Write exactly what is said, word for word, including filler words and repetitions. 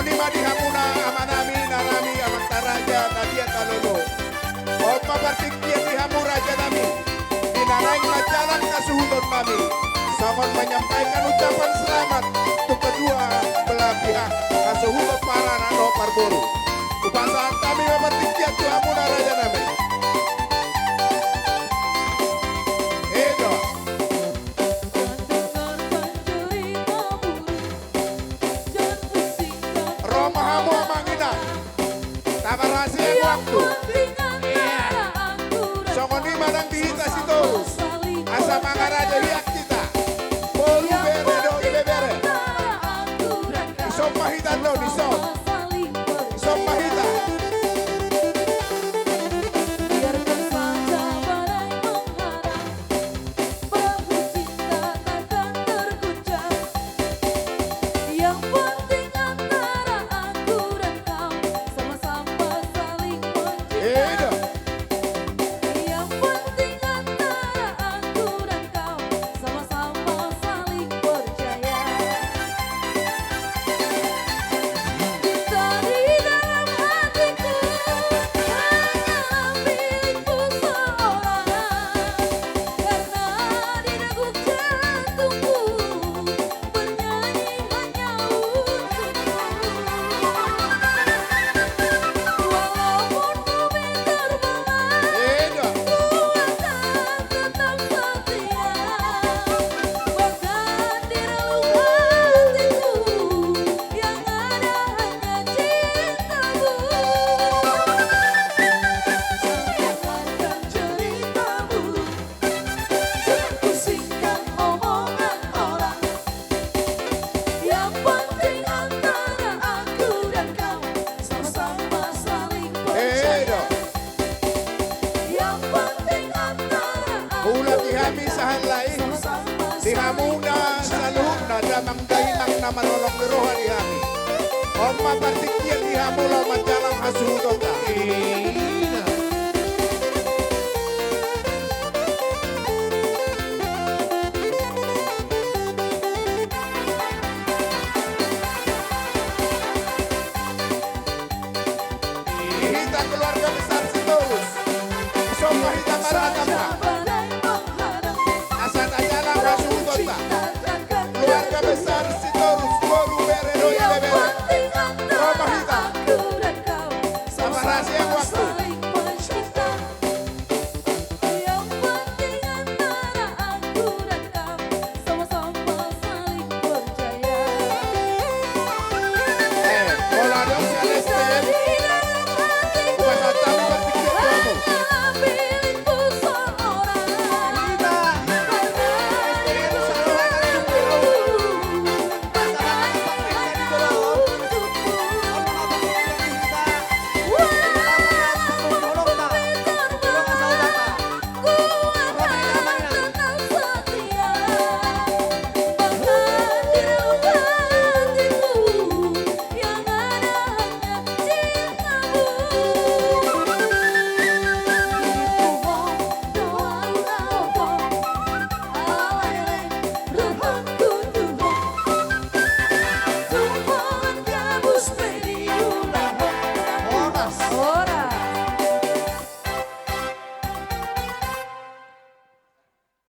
Nima di hamuna amanami, inanami, amanta raja, na dia na lolo. On ma partingkian di hamu rajanami, di na naeng manjalang hasuhutonnami, songon menyampaikan ucapan selamat tu kedua belah pihak, hasuhuton paranak dohot parboru. Hupasahat hami ma partingkian tu hamuna rajanami. Edo. Ro ma hamu amang inang. Tabar hasian waktu. Songon i ma nang di hita sitorus. Asa mangaraja hian hita. Boru, bere dohot ibebere. Dison ma hita do, dison. Dison ma hita. Biarkan saja badai menghantam, perahu cinta takkan terguncang. Yang penting antara aku dan kau sama-sama saling mencinta. Edo. Yang penting antara aku dan kau sama-sama saling percaya. Cinta di dalam hatiku hanya milikmu seorang, karena di degup jantungku bernyanyi hanya untukmu. Walaupun bumi terbelah, Edo. Ku akan tetap setia. Bahkan di relung hatiku yang ada hanya cintamu. Saya dengarkan ceritamu. Jangan pusingkan omongan orang. Yang penting antara aku dan kau sama-sama saling percaya. Edo. Yang penting antara aku dan kau sama-sama saling percaya. Ulapi hami sahali nai di hamuna saluhutna damang dainang na marholong ni roha di hami. On ma partingkian di hamu laho manjalang hasuhutonta. Hita keluarga